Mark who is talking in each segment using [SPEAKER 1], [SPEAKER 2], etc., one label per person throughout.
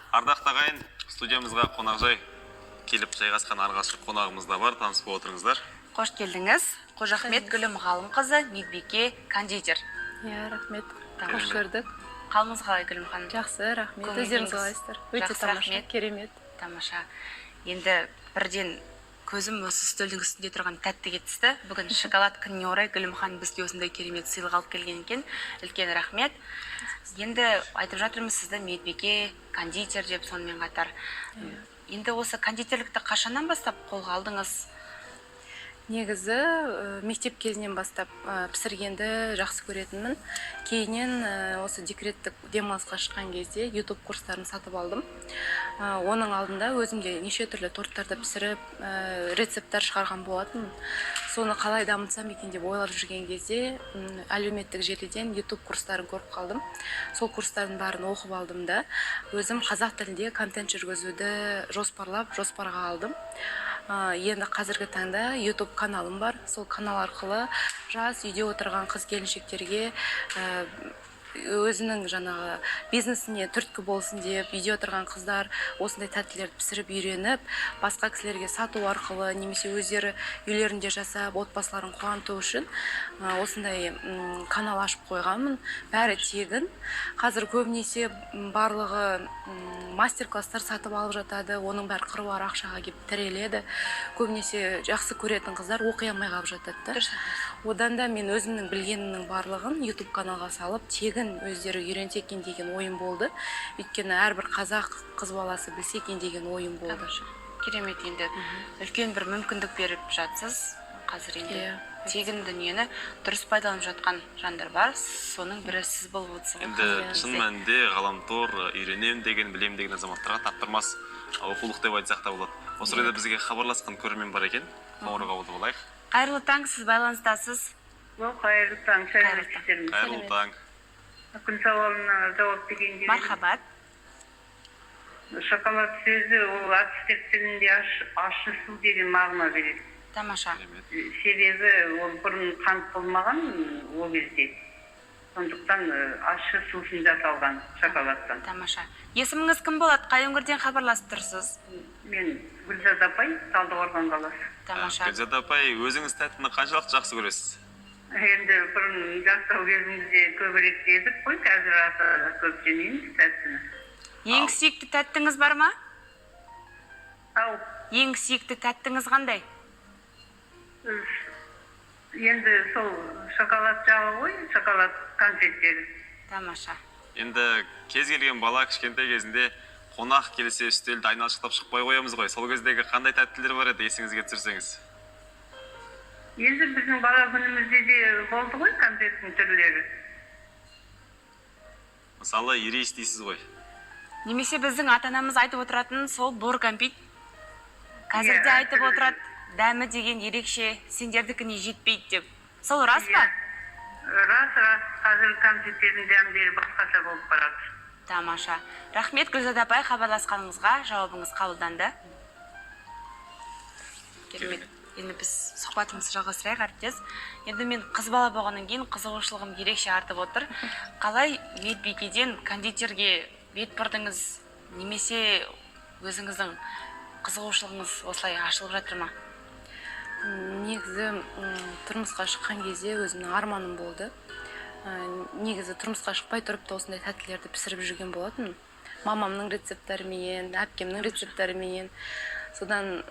[SPEAKER 1] Ардақты ағайын, студиямызға қонақжай келіп жайғасқан арғашқы қонағымыз да бар, таныс болып отырыңыздар.
[SPEAKER 2] Қош келдіңіз, Қожахмет Гүлім Ғалымқызы, медбике, кондитер.
[SPEAKER 3] Иә, рахмет.
[SPEAKER 2] Тамаша.
[SPEAKER 3] Қош көрдік.
[SPEAKER 2] Қалыңыз қалай, Гүлім ханым?
[SPEAKER 3] Жақсы, рахмет.
[SPEAKER 2] Көңіл
[SPEAKER 3] Өздеріңіз
[SPEAKER 2] күйіңіз?
[SPEAKER 3] қалайсыздар? Өте
[SPEAKER 2] Жақсы,
[SPEAKER 3] тамаша,
[SPEAKER 2] рахмет.
[SPEAKER 3] керемет.
[SPEAKER 2] Тамаша. Енді бірден көзім осы үстелдің үстінде тұрған тәттіге түсті. Бүгін шоколад күніне орай Гүлім ханым бізге осындай керемет сыйлық алып келген екен. Үлкен рахмет. Енді айтып жатырмыз сізді медбике, кондитер деп. Сонымен қатар енді осы кондитерлікті қашаннан бастап қолға алдыңыз?
[SPEAKER 3] Негізі мектеп кезінен бастап пісіргенді жақсы көретінмін. Кейіннен осы декреттік демалысқа шыққан кезде YouTube курстарын сатып алдым. Оның алдында өзім де неше түрлі торттарды пісіріп, рецепттер шығарған болатынмын. Соны қалай дамытсам екен деп ойлап жүрген кезде әлеуметтік желіден YouTube курстарын көріп қалдым. Сол курстардың бәрін оқып алдым да, өзім қазақ тілінде контент жүргізуді жоспарлап, жоспарға алдым. Енді қазіргі таңда YouTube каналым бар. Сол канал арқылы жас, үйде отырған қыз келіншектерге өзінің жаңағы бизнесіне түрткі болсын деп, үйде отырған қыздар осындай тәттілерді пісіріп үйреніп, басқа кісілерге сату арқылы немесе өздері үйлерінде жасап, отбасыларын қуанту үшін осындай канал ашып қойғанмын. Бәрі тегін. Қазір көбінесе барлығы мастер класстар сатып алып жатады. Оның бәрі қыруар ақшаға келіп тіреледі. Көбінесе жақсы көретін қыздар оқи алмай қалып жатады да. Одан да мен өзімнің білгенімнің барлығын YouTube каналға салып, тегін өздері үйренсе екен деген ойым болды. Өйткені әрбір қазақ қыз баласы білсе екен деген ойым болды.
[SPEAKER 2] Тамаша, керемет. Енді үлкен бір мүмкіндік беріп жатсыз қазір енді. Тегін дүниені дұрыс пайдаланып жатқан жандар бар, соның бірі сіз болып отырсыз ғой
[SPEAKER 1] Енді
[SPEAKER 2] қазіргі
[SPEAKER 1] шын
[SPEAKER 2] кезде.
[SPEAKER 1] мәнінде ғаламтор үйренемін деген, білемін деген азаматтарға таптырмас оқулық деп айтсақ та болады. Осы орайда бізге хабарласқан көрермен бар екен, қоңырау қабылдап алайық.
[SPEAKER 2] Қайырлы таң, сіз байланыстасыз.
[SPEAKER 4] О, қайырлы таң, сәлеметсіздер ме?
[SPEAKER 1] Қайырлы таң.
[SPEAKER 4] Күн сауалына жауап берейін деп едім.
[SPEAKER 2] Мархабат.
[SPEAKER 4] Шоколад сөзі ол ацтек тілінде ащы су деген мағына береді.
[SPEAKER 2] Тамаша.
[SPEAKER 1] Керемет.
[SPEAKER 4] Себебі ол бұрын қант болмаған ол кезде. Сондықтан ащы сусын жасалған шоколадтан.
[SPEAKER 2] Тамаша. Есіміңіз кім болады, қай өңірден хабарласып тұрсыз?
[SPEAKER 4] Мен Гүлзат апай, Талдықорған қаласы.
[SPEAKER 2] Тамаша.
[SPEAKER 1] Гүлзат апай, өзіңіз тәттіні қаншалықты жақсы көресіз?
[SPEAKER 4] Енді бұрын жастау кезімізде көбірек жедік қой, қазір аса көп жемейміз тәттіні.
[SPEAKER 2] Ең сүйікті тәттіңіз бар ма?
[SPEAKER 4] Ау?
[SPEAKER 2] Ең сүйікті тәттіңіз қандай?
[SPEAKER 4] Енді сол шоколад жағы ғой, шоколад конфеттері.
[SPEAKER 2] Тамаша.
[SPEAKER 1] Енді кез келген бала кішкентай кезінде қонақ келсе, үстелді айналшықтап шықпай қоямыз ғой. Сол кездегі қандай тәттілер бар еді, есіңізге түсірсеңіз?
[SPEAKER 4] Енді біздің бала күнімізде де болды ғой конфеттің түрлері.
[SPEAKER 1] Мысалы, ирис дейсіз ғой.
[SPEAKER 2] Немесе біздің ата анамыз айтып отыратын сол бор кәмпит қазір де
[SPEAKER 4] Иә,
[SPEAKER 2] айтып
[SPEAKER 4] әртүрлі.
[SPEAKER 2] отырады, дәмі деген ерекше, сендердікіне жетпейді деп. Сол рас па?
[SPEAKER 4] Рас, рас, қазір конфеттердің дәмдері басқаша болып барады.
[SPEAKER 2] Тамаша. Рахмет, Гүлзат апай, хабарласқаныңызға. Жауабыңыз қабылданды. Керемет. Енді біз сұхбатымызды жалғастырайық, әріптес. Енді мен қыз бала болғаннан кейін қызығушылығым ерекше артып отыр. Қалай медбикеден кондитерге бет бұрдыңыз немесе өзіңіздің қызығушылығыңыз осылай ашылып жатыр ма?
[SPEAKER 3] Негізі тұрмысқа шыққан кезде өзімнің арманым болды. Негізі тұрмысқа шықпай тұрып та осындай тәттілерді пісіріп жүрген болатынмын, мамамның рецепттеріменен, әпкемнің рецепттеріменен. Содан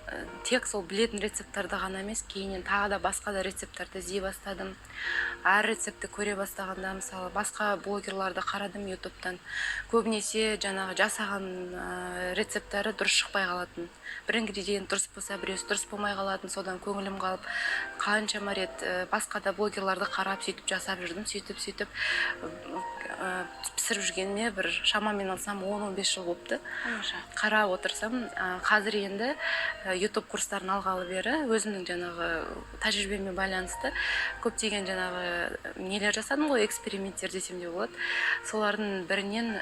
[SPEAKER 3] тек сол білетін рецепттерді ғана емес, кейіннен тағы да басқа да рецепттерді іздей бастадым. Әр рецептті көре бастағанда, мысалы, басқа блогерларды қарадым ютубтан, көбінесе жаңағы жасаған рецепттері дұрыс шықпай қалатын. Бір ингредиент дұрыс болса, біреусі дұрыс болмай қалатын. Содан көңілім қалып, қаншама рет басқа да блогерларды қарап, сөйтіп жасап жүрдім. Сөйтіп, сөйтіп пісіріп жүргеніме бір шамамен алсам 10-15 жыл болыпты. Қарап отырсам, қазір енді ютуб курстарын алғалы бері өзімнің жаңағы тәжірибеме байланысты көптеген жаңағы нелер жасадым ғой, эксперименттер десем де болады. Солардың бірінен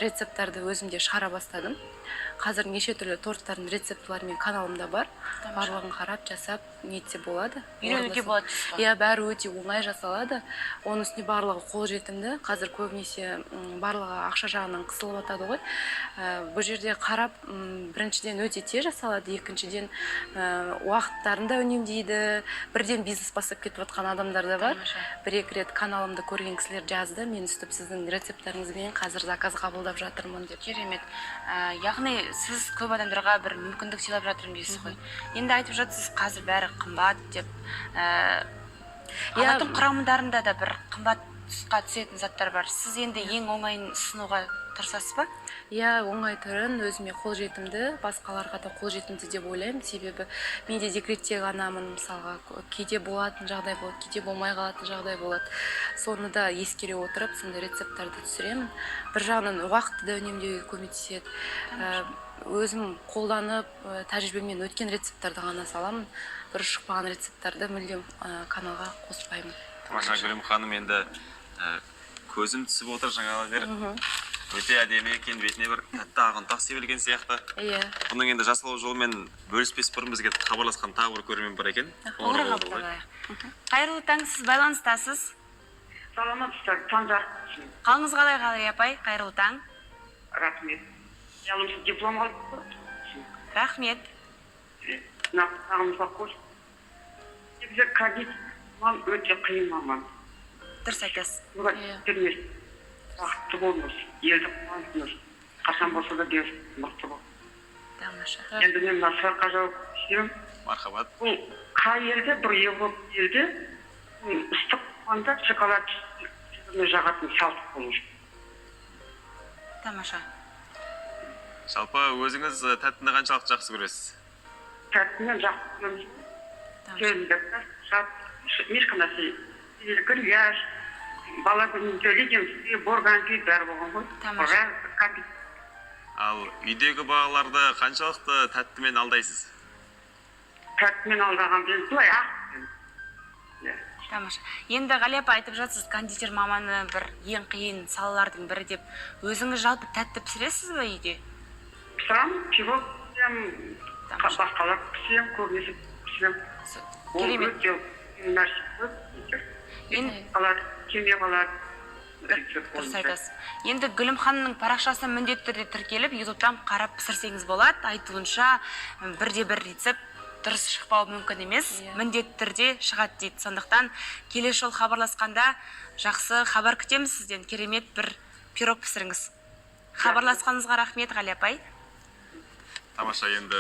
[SPEAKER 3] рецепттарды өзім де шығара бастадым. Қазір неше түрлі торттардың рецептілері менің каналымда бар. Барлығын қарап, жасап нетсе болады.
[SPEAKER 2] Үйренуге
[SPEAKER 3] Орындаса.
[SPEAKER 2] болады дейсіз ғой.
[SPEAKER 3] Иә, бәрі өте оңай жасалады. Оның үстіне барлығы қолжетімді. Қазір көбінесе барлығы ақша жағынан қысылып жатады ғой. Бұл жерде қарап, біріншіден, өте тез жасалады, екіншіден, уақыттарын да үнемдейді. Бірден бизнес бастап кетіп жатқан адамдар да бар. Бір екі рет каналымды көрген кісілер жазды: «Мен өстіп сіздің рецепттеріңізбен қазір заказ қабылдап жатырмын», — деп.
[SPEAKER 2] Керемет. Яғни сіз көп адамдарға бір мүмкіндік сыйлап жатырмын дейсіз ғой. Енді айтып жатсыз, қазір бәрі қымбат деп. Алатын құрамдарында да бір қымбат тұсқа түсетін заттар бар. Сіз енді ең оңайын ұсынуға тырысасыз ба?
[SPEAKER 3] Иә, оңай түрін, өзіме қолжетімді, басқаларға да қолжетімді деп ойлаймын. Себебі мен де декреттегі анамын. Мысалға, кейде болатын жағдай болады, кейде болмай қалатын жағдай болады. Соны да ескере отырып, сондай рецепттерді түсіремін. Бір жағынан, уақытты да үнемдеуге көмектеседі. Өзім қолданып, тәжірибемен өткен рецепттерді ғана саламын. Дұрыс шықпаған рецепттерді мүлдем каналға қоспаймын.
[SPEAKER 1] Тамаша, Гүлім ханым, енді көзім түсіп отыр жаңағы бері, өте әдемі екен, бетіне бір тәтті ақ ұнтақ себілген сияқты.
[SPEAKER 3] Иә.
[SPEAKER 1] Бұның енді жасалу жолымен бөліспес бұрын бізге хабарласқан тағы бір көрермен бар екен.
[SPEAKER 2] Қоңырау
[SPEAKER 1] Қоңырау
[SPEAKER 2] қабылдайық. Қайырлы таң, сіз байланыстасыз.
[SPEAKER 4] Саламатсыздар, таң жарық болсын.
[SPEAKER 2] Қалыңыз қалай, Ғалия апай? Қайырлы таң.
[SPEAKER 4] Рахмет. Ұялымсыз диплом алып.
[SPEAKER 2] Рахмет.
[SPEAKER 4] Нағымызға қош. Негізі, кондитер маман өте қиын маман.
[SPEAKER 2] Дұрыс айтасыз.
[SPEAKER 4] Бұға
[SPEAKER 3] Иә.
[SPEAKER 4] Бермес. Бақытты болыңыз, елді қуантыңыз. Қашан болса да денсаулық мықты бол.
[SPEAKER 2] Тамаша.
[SPEAKER 4] Енді мен мына сұраққа жауап берсем,
[SPEAKER 1] Мархабат.
[SPEAKER 4] бұл қай елде, бір Европа елде ыстық болғанда шоколад жағатын салт болу.
[SPEAKER 2] Тамаша.
[SPEAKER 1] Жалпы өзіңіз тәттіні қаншалықты жақсы көресіз?
[SPEAKER 4] Тәттіні жақсы көреміз.
[SPEAKER 2] Тамаша.
[SPEAKER 4] Ешқандай грияж, бала күнінде леденцы, борганки, бәрі болған ғой.
[SPEAKER 2] Тамаша.
[SPEAKER 4] Кәмпит.
[SPEAKER 1] Ал үйдегі балаларды қаншалықты тәттімен алдайсыз?
[SPEAKER 4] Тәттімен алдаған енді былай ақ. Иә.
[SPEAKER 2] Тамаша. Енді, Ғали апа, айтып жатсыз, кондитер маманы бір ең қиын салалардың бірі деп. Өзіңіз жалпы тәтті пісіресіз ба үйде?
[SPEAKER 4] Пісіремін, пирог пісіремін,
[SPEAKER 2] Тамаша.
[SPEAKER 4] басқалар пісіремін, көбінесе пісіремін. Ол
[SPEAKER 2] Керемет.
[SPEAKER 4] өте қиын нәрсе ғой.
[SPEAKER 2] Енді
[SPEAKER 4] Қалады, кеме қалады.
[SPEAKER 2] Дұрыс айтасыз. Енді Гүлім ханымның парақшасына міндетті түрде тіркеліп, Ютубтан қарап пісірсеңіз болады. Айтуынша, бірде бір рецепт дұрыс шықпауы мүмкін емес.
[SPEAKER 3] Иә.
[SPEAKER 2] Міндетті түрде шығады дейді. Сондықтан келесі жолы хабарласқанда жақсы хабар күтеміз сізден. Керемет бір пирог пісіріңіз. Хабарласқаныңызға рахмет, Ғали апай.
[SPEAKER 1] Тамаша, енді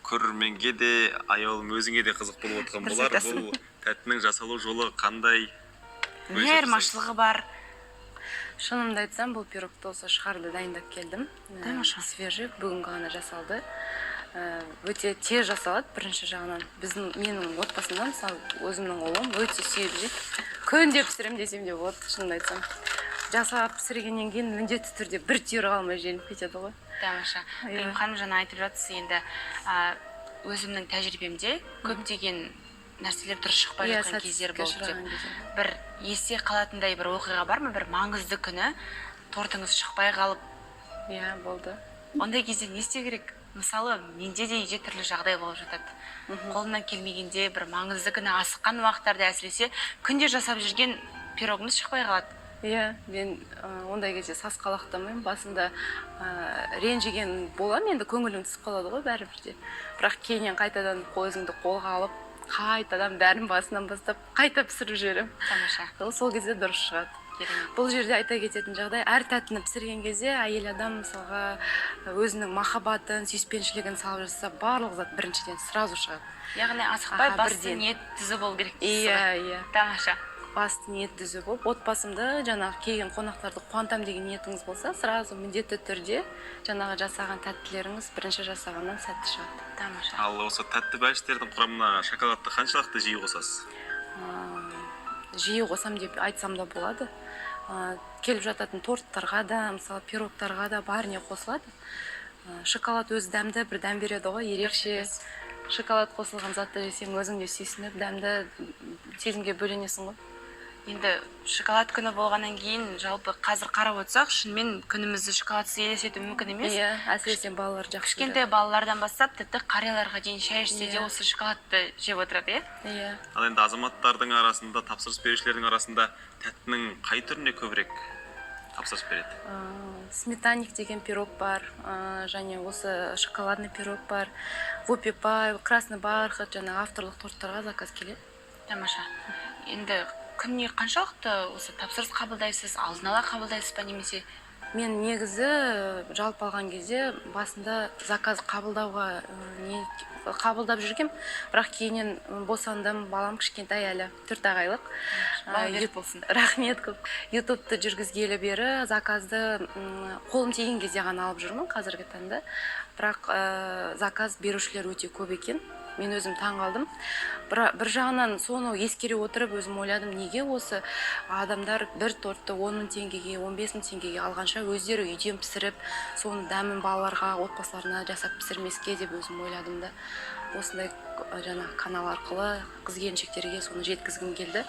[SPEAKER 1] көрерменге де, Аяулым, өзіңе де қызық болып отырған
[SPEAKER 2] Дұрыс
[SPEAKER 1] болар.
[SPEAKER 2] айтасың.
[SPEAKER 1] Бұл тәттінің жасалу жолы қандай?
[SPEAKER 2] Не
[SPEAKER 1] Бөлісе
[SPEAKER 2] айырмашылығы бар?
[SPEAKER 3] Шынымды айтсам, бұл пирогты осы шығарда дайындап келдім.
[SPEAKER 2] Тамаша.
[SPEAKER 3] Свежий, бүгін ғана жасалды. Өте тез жасалады. Бірінші жағынан, біздің, менің отбасымда, мысалы, өзімнің ұлым өте сүйіп жейді. Күнде пісіремін десем де болады. Шынымды айтсам, жасап пісіргеннен кейін міндетті түрде бір түйір қалмай желініп кетеді ғой.
[SPEAKER 2] Тамаша.
[SPEAKER 3] Иә.
[SPEAKER 2] Гүлім ханым, жаңа айтып жатсыз енді, өзімнің тәжірибемде көптеген нәрселер дұрыс шықпай
[SPEAKER 3] Иә,
[SPEAKER 2] жатқан кездер
[SPEAKER 3] сәтсіздікке
[SPEAKER 2] болды деп.
[SPEAKER 3] ұшыраған кезде.
[SPEAKER 2] Бір есте қалатындай бір оқиға бар ма? Бір маңызды күні тортыңыз шықпай қалып,
[SPEAKER 3] Иә, болды.
[SPEAKER 2] ондай кезде не істеу керек? Мысалы, менде де үйде түрлі жағдай болып жатады. Қолымнан келмегенде, бір маңызды күні асыққан уақыттарда, әсіресе күнде жасап жүрген пирогымыз шықпай қалады.
[SPEAKER 3] Иә, мен ондай кезде сасқалақтамаймын. Басында ренжіген боламын енді, көңілің түсіп қалады ғой бәрібір де. Бірақ кейіннен қайтадан өзіңді қолға алып, қайтадан бәрін басынан бастап қайта пісіріп жіберемін.
[SPEAKER 2] Тамаша.
[SPEAKER 3] Ол сол кезде дұрыс шығады.
[SPEAKER 2] Керемет.
[SPEAKER 3] Бұл жерде айта кететін жағдай: әр тәттіні пісірген кезде әйел адам, мысалға, өзінің махаббатын, сүйіспеншілігін салып жасаса, барлық зат біріншіден сразу шығады.
[SPEAKER 2] Яғни асықпай, басты
[SPEAKER 3] бірден.
[SPEAKER 2] ниет түзу болу керек дейсіз
[SPEAKER 3] Иә.
[SPEAKER 2] ғой.
[SPEAKER 3] Иә.
[SPEAKER 2] Тамаша.
[SPEAKER 3] Басты ниет түзу болып, отбасымды, жаңағы келген қонақтарды қуантамын деген ниетіңіз болса, сразу міндетті түрде жаңағы жасаған тәттілеріңіз бірінші жасағаннан сәтті шығады.
[SPEAKER 2] Тамаша.
[SPEAKER 1] Ал осы тәтті бәліштердің құрамына шоколадты қаншалықты жиі қосасыз?
[SPEAKER 3] Жиі қосам деп айтсам да болады. Келіп жататын торттарға да, мысалы, пирогтарға да, бәріне қосылады. Шоколад өзі дәмді бір дәм береді ғой, ерекше. Шоколад қосылған затты жесең, өзің де сүйсініп, дәмді сезімге бөленесің ғой.
[SPEAKER 2] Енді шоколад күні болғаннан кейін, жалпы қазір қарап отырсақ, шынымен күнімізді шоколадсыз елестету мүмкін емес.
[SPEAKER 3] Иә, әсіресе балалар жақсы.
[SPEAKER 2] Кішкентай балалардан бастап тіпті қарияларға дейін шай ішсе де
[SPEAKER 3] Иә.
[SPEAKER 2] осы шоколадты жеп отырады, иә.
[SPEAKER 3] Иә.
[SPEAKER 1] Ал енді азаматтардың арасында, тапсырыс берушілердің арасында тәттінің қай түріне көбірек тапсырыс береді?
[SPEAKER 3] Сметанник деген пирог бар, және осы шоколадный пирог бар, вупи пай, красный бархат, жаңағы авторлық торттарға заказ келеді.
[SPEAKER 2] Тамаша. Енді күніне қаншалықты осы тапсырыс қабылдайсыз? Алдын ала қабылдайсыз ба немесе?
[SPEAKER 3] Мен негізі жалпы алған кезде басында заказ қабылдауға не қабылдап жүргем, бірақ кейіннен босандым, балам кішкентай әлі, 4-ақ айлық.
[SPEAKER 2] Бала берік болсын.
[SPEAKER 3] Рахмет көп. Ютубты жүргізгелі бері заказды қолым тиген кезде ғана алып жүрмін қазіргі таңда, бірақ заказ берушілер өте көп екен. Мен өзім таң қалдым. Бір жағынан соны ескере отырып, өзім ойладым, неге осы адамдар бір тортты 10 000 теңгеге, 15 000 теңгеге алғанша, өздері үйден пісіріп, соның дәмін балаларға, отбасыларына жасап пісірмеске деп өзім ойладым да, осындай жаңағы канал арқылы қыз келіншектерге соны жеткізгім келді.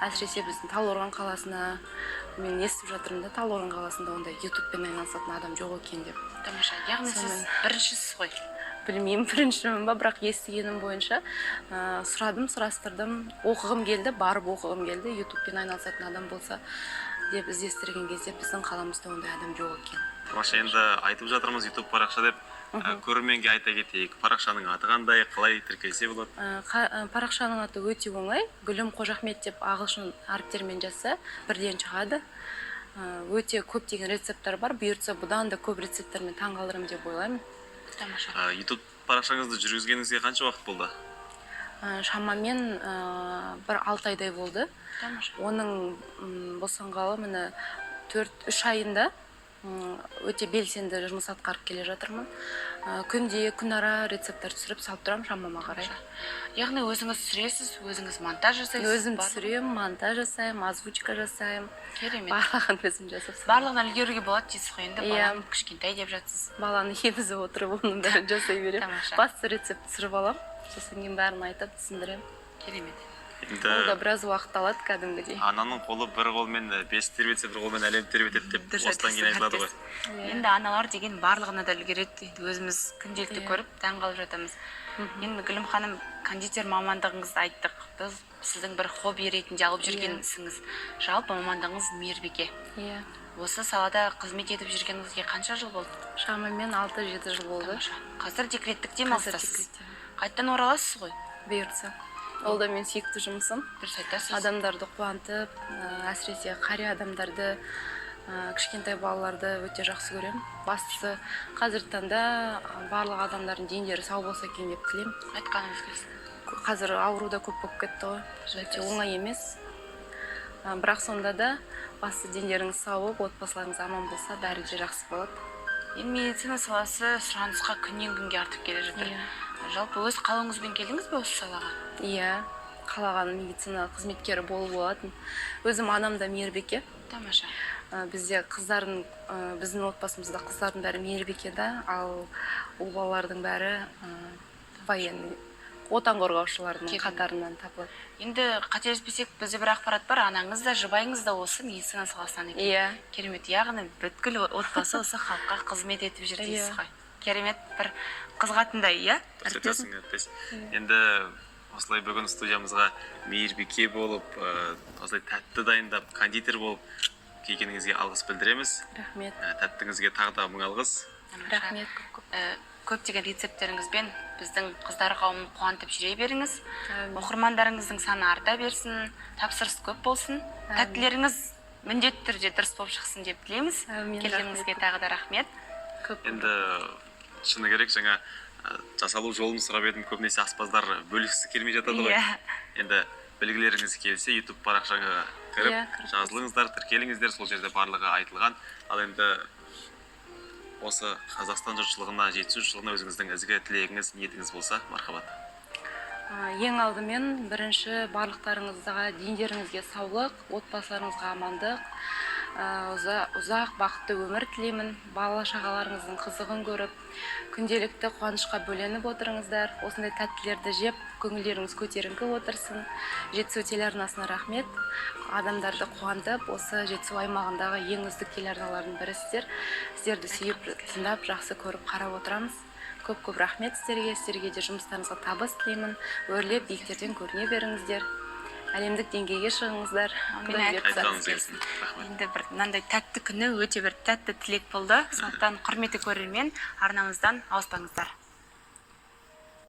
[SPEAKER 3] Әсіресе біздің Талдықорған қаласына. Мен естіп жатырмын да, Талдықорған қаласында ондай ютубпен айналысатын адам жоқ екен деп.
[SPEAKER 2] Тамаша, яғни сіз
[SPEAKER 3] Сонымен.
[SPEAKER 2] біріншісіз ғой.
[SPEAKER 3] Білмеймін, біріншімін ба, бірақ естігенім бойынша, сұрадым, сұрастырдым, оқығым келді, барып оқығым келді. Ютубпен айналысатын адам болса деп іздестірген кезде, біздің қаламызда ондай адам жоқ екен.
[SPEAKER 1] Тамаша. Енді айтып жатырмыз ютуб парақша деп. Көрерменге айта кетейік, парақшаның аты қандай, қалай тіркелсе болады?
[SPEAKER 3] Парақшаның аты өте оңай: Гүлім Қожахмет деп ағылшын әріптерімен жазса, бірден шығады. Өте көптеген рецепттер бар. Бұйыртса, бұдан да көп рецепттермен таңғалдырамын деп ойлаймын.
[SPEAKER 2] Тамаша.
[SPEAKER 1] Ютуб парақшаңызды жүргізгеніңізге қанша уақыт болды?
[SPEAKER 3] Шамамен бір 6 айдай болды.
[SPEAKER 2] Тамаша.
[SPEAKER 3] Оның босанғалы міне 4-3 айында өте белсенді жұмыс атқарып келе жатырмын. Күнде, күнара рецепттер түсіріп салып тұрамын шамама қарай.
[SPEAKER 2] Яғни өзіңіз түсіресіз, өзіңіз монтаж жасайсыз?
[SPEAKER 3] Өзім түсіремін, монтаж жасаймын, озвучка жасаймын.
[SPEAKER 2] Керемет.
[SPEAKER 3] Барлығын өзім жасап саламын.
[SPEAKER 2] Барлығына үлгеруге болады дейсіз ғой енді.
[SPEAKER 3] Иә.
[SPEAKER 2] Балам кішкентай деп жатсыз.
[SPEAKER 3] Баланы емізіп отырып, оның бәрін жасай беремін.
[SPEAKER 2] Тамаша.
[SPEAKER 3] Басты рецепт түсіріп аламын, сосын кейін бәрін айтып түсіндіремін.
[SPEAKER 2] Керемет.
[SPEAKER 1] Енді
[SPEAKER 3] Ол да біраз уақыт алады кәдімгідей.
[SPEAKER 1] ананың қолы бір қолмен бесік тербетсе, бір қолмен әлемді тербетеді деп
[SPEAKER 2] Дұрыс
[SPEAKER 1] осыдан кейін
[SPEAKER 2] айтасың,
[SPEAKER 1] айтылады ғой.
[SPEAKER 2] әріптес. Енді аналар деген барлығына да үлгереді. Енді өзіміз күнделікті
[SPEAKER 3] Иә.
[SPEAKER 2] көріп таңғалып жатамыз. Енді, Гүлім ханым, кондитер мамандығыңызды айттық. Біз сіздің бір хобби ретінде алып жүрген
[SPEAKER 3] Иә.
[SPEAKER 2] ісіңіз. Жалпы мамандығыңыз мейірбике.
[SPEAKER 3] Иә.
[SPEAKER 2] Осы салада қызмет етіп жүргеніңізге қанша жыл болды?
[SPEAKER 3] Шамамен 6-7 жыл болды.
[SPEAKER 2] Тамаша. Қазір декреттік
[SPEAKER 3] Қазір
[SPEAKER 2] демалыстасыз.
[SPEAKER 3] декретте.
[SPEAKER 2] Қайтадан ораласыз ғой?
[SPEAKER 3] Бұйыртса. Ол да менің сүйікті жұмысым.
[SPEAKER 2] Дұрыс айтасыз.
[SPEAKER 3] Адамдарды қуантып, әсіресе қария адамдарды, кішкентай балаларды өте жақсы көремін. Бастысы, қазіргі таңда барлық адамдардың дендері сау болса екен деп тілеймін.
[SPEAKER 2] Айтқаныңыз келсін.
[SPEAKER 3] Қазір ауру да көп болып кетті ғой, өте оңай емес. Бірақ сонда да басты дендеріңіз сау болып, отбасыларыңыз аман болса, бәрі де жақсы болады.
[SPEAKER 2] Енді медицина саласы сұранысқа күннен күнге артып келе жатыр.
[SPEAKER 3] Иә.
[SPEAKER 2] Жалпы өз қалауыңызбен келдіңіз бе осы салаға?
[SPEAKER 3] Иә, қалаған медицина қызметкері болу болатын. Өзім анам да мейірбике.
[SPEAKER 2] Тамаша.
[SPEAKER 3] Бізде қыздардың, біздің отбасымызда қыздардың бәрі мейірбике да, ал ұл балалардың бәрі военный, отан қорғаушылардың
[SPEAKER 2] Керемет.
[SPEAKER 3] қатарынан табылады.
[SPEAKER 2] Енді қателеспесек, бізде бір ақпарат бар, анаңыз да, жұбайыңыз да осы медицина саласынан екен.
[SPEAKER 3] Иә.
[SPEAKER 2] Керемет. Яғни бүткіл отбасы осы халыққа қызмет етіп жүр дейсіз
[SPEAKER 3] Иә.
[SPEAKER 2] ғой. Керемет, бір қызығатындай, иә.
[SPEAKER 1] Дұрыс айтасың, әріптес. Енді осылай бүгін студиямызға мейірбике болып, осылай тәтті дайындап, кондитер болып келгеніңізге алғыс білдіреміз.
[SPEAKER 3] Рахмет.
[SPEAKER 1] Тәттіңізге тағы да мың алғыс.
[SPEAKER 2] Тамаша.
[SPEAKER 3] Рахмет көп көп.
[SPEAKER 2] Көптеген рецепттеріңізбен біздің қыздар қауымын қуантып жүре беріңіз.
[SPEAKER 3] Әмин.
[SPEAKER 2] Оқырмандарыңыздың саны арта берсін, тапсырыс көп болсын.
[SPEAKER 3] Әмин.
[SPEAKER 2] Тәттілеріңіз міндетті түрде дұрыс болып шықсын деп тілейміз.
[SPEAKER 3] Әмин,
[SPEAKER 2] Келгеніңізге
[SPEAKER 3] рахмет.
[SPEAKER 2] тағы да рахмет.
[SPEAKER 3] Көп.
[SPEAKER 1] Енді шыны керек, жаңа жасалу жолын сұрап едім, көбінесе аспаздар бөліскісі келмей жатады ғой.
[SPEAKER 2] Иә.
[SPEAKER 1] Енді білгілеріңіз келсе, ютуб парақшаңа кіріп,
[SPEAKER 3] Иә, кіріп
[SPEAKER 1] жазылыңыздар, тіркеліңіздер, сол жерде барлығы айтылған. Ал енді осы Қазақстан жұртшылығына, Жетісу жұртшылығына өзіңіздің ізгі тілегіңіз, ниетіңіз болса, мархабат.
[SPEAKER 3] Ең алдымен бірінші барлықтарыңызға дендеріңізге саулық, отбасыларыңызға амандық. Ұзақ бақытты өмір тілеймін. Бала шағаларыңыздың қызығын көріп, күнделікті қуанышқа бөленіп отырыңыздар. Осындай тәттілерді жеп, көңілдеріңіз көтеріңкі отырсын. Жетісу телеарнасына рахмет. Адамдарды қуантып, осы Жетісу аймағындағы ең үздік телеарналардың бірісіздер. Сіздерді сүйіп, тыңдап, жақсы көріп қарап отырамыз. Көп көп рахмет сіздерге. Сіздерге де жұмыстарыңызға табыс тілеймін. Өрлеп биіктерден көріне беріңіздер, әлемдік деңгейге шығыңыздар. Құдай бұйыртса.
[SPEAKER 1] Айтқаныңыз келсін, рахмет.
[SPEAKER 2] Енді бір мынандай тәтті күні өте бір тәтті тілек болды. Сондықтан, құрметті көрермен, арнамыздан ауыспаңыздар.